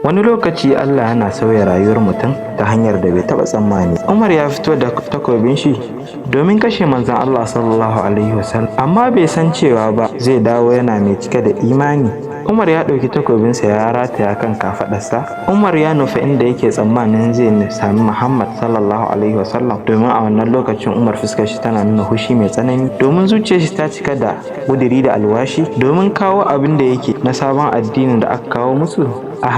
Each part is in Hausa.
Wani lokaci Allah yana sauya rayuwar mutum ta hanyar da bai taɓa tsammani. Umar ya fito da takobin shi domin kashe Manzon Allah sallallahu alaihi wasallam, amma bai san cewa ba zai dawo yana mai cike da imani. Umar ya ɗauki takobinsa ya rataya kan kafaɗarsa. Umar ya nufi inda yake tsammanin zai sami Muhammad sallallahu alaihi wasallam, domin a wannan lokacin Umar fuskar shi tana nuna hushi mai tsanani, domin zuciyar shi ta cika da ƙudiri da alwashi domin kawo abin da yake na sabon addinin da aka kawo musu. A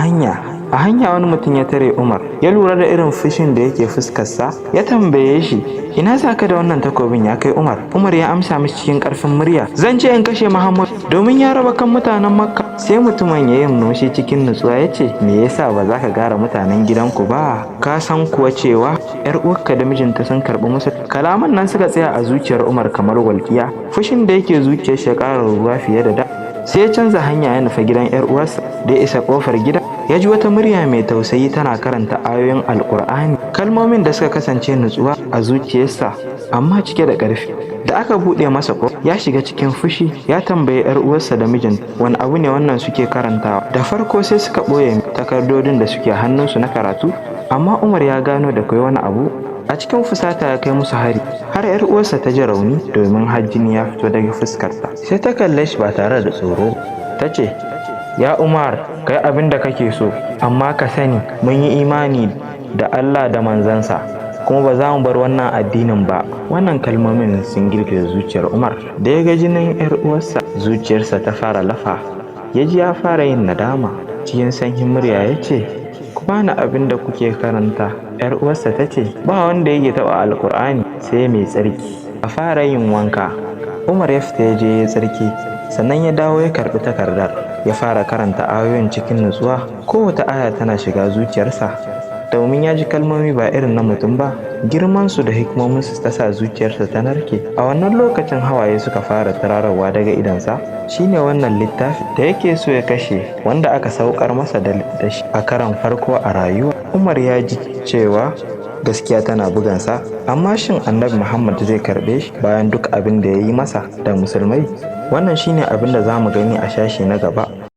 hanya wani mutum ya tare Umar, ya lura da irin fushin da yake fuskarsa, ya tambaye shi, "Ina za ka da wannan takobin, ya kai Umar?" Umar ya amsa mishi cikin ƙarfin murya, "Zan je in kashe Muhammad domin ya raba kan mutanen Makka." Sai mutumin ya yi murmushi cikin nutsuwa ya ce, "Me yasa ba za ka gara mutanen gidanku ba? Ka san kuwa cewa ‘yar uwarka da mijinta sun karɓi musu." Kalaman nan suka tsaya a zuciyar Umar kamar walƙiya. Fushin da yake zuciyar shi ya ƙara ruwa fiye da da. Sai ya canza hanya ya nufi gidan ‘yar uwarsa. Da ya isa ƙofar gida, ya ji wata murya mai tausayi tana karanta ayoyin Alƙur'ani, kalmomin da suka kasance nutsuwa a zuciyarsa amma cike da ƙarfi. Da aka buɗe masa ko, ya shiga cikin fushi, ya tambayi ‘yar uwarsa da mijin wani abu ne wannan suke karantawa. Da farko sai suka ɓoye takardodin da suke hannunsu na karatu, amma Umar ya gano da kai wani abu. A cikin fusata ya kai musu hari har ‘yar uwarsa ta ji rauni, domin har jini ya fito daga fuskarta. Sai ta kalle shi ba tare da tsoro, ta ce, "Ya Umar, kai abin da kake so, amma ka sani mun yi imani da Allah da manzansa, kuma ba za mu bar wannan addinin ba." Wannan kalmomin sun girgiza zuciyar Umar. Da ya ga jinin ‘yar uwarsa, zuciyarsa ta fara lafa, ya ji ya fara yin nadama. Cikin sanyin murya ya ce, "Ku bani abin da kuke karanta." ‘Yar uwarsa ta ce, "Ba wanda yake taɓa Alƙur'ani sai mai tsarki, a fara yin wanka." Umar ya fita ya je ya tsarki, sannan ya dawo ya karɓi takardar, ya fara karanta ayoyin cikin nutsuwa. Kowace aya tana shiga zuciyarsa, domin ya ji kalmomi ba irin na mutum ba. Girmansu da hikimominsu ta sa zuciyarsa ta narke. A wannan lokacin hawaye suka fara tararawa daga idonsa. Shine wannan littafi da yake so ya kashe, wanda aka saukar masa da shi a karon farko a rayuwa. Umar ya ji cewa gaskiya tana bugansa, amma shin Annabi Muhammad zai karɓe shi bayan duk abin da ya yi masa da Musulmai? Wannan shine abin da za mu gani a shashi na gaba.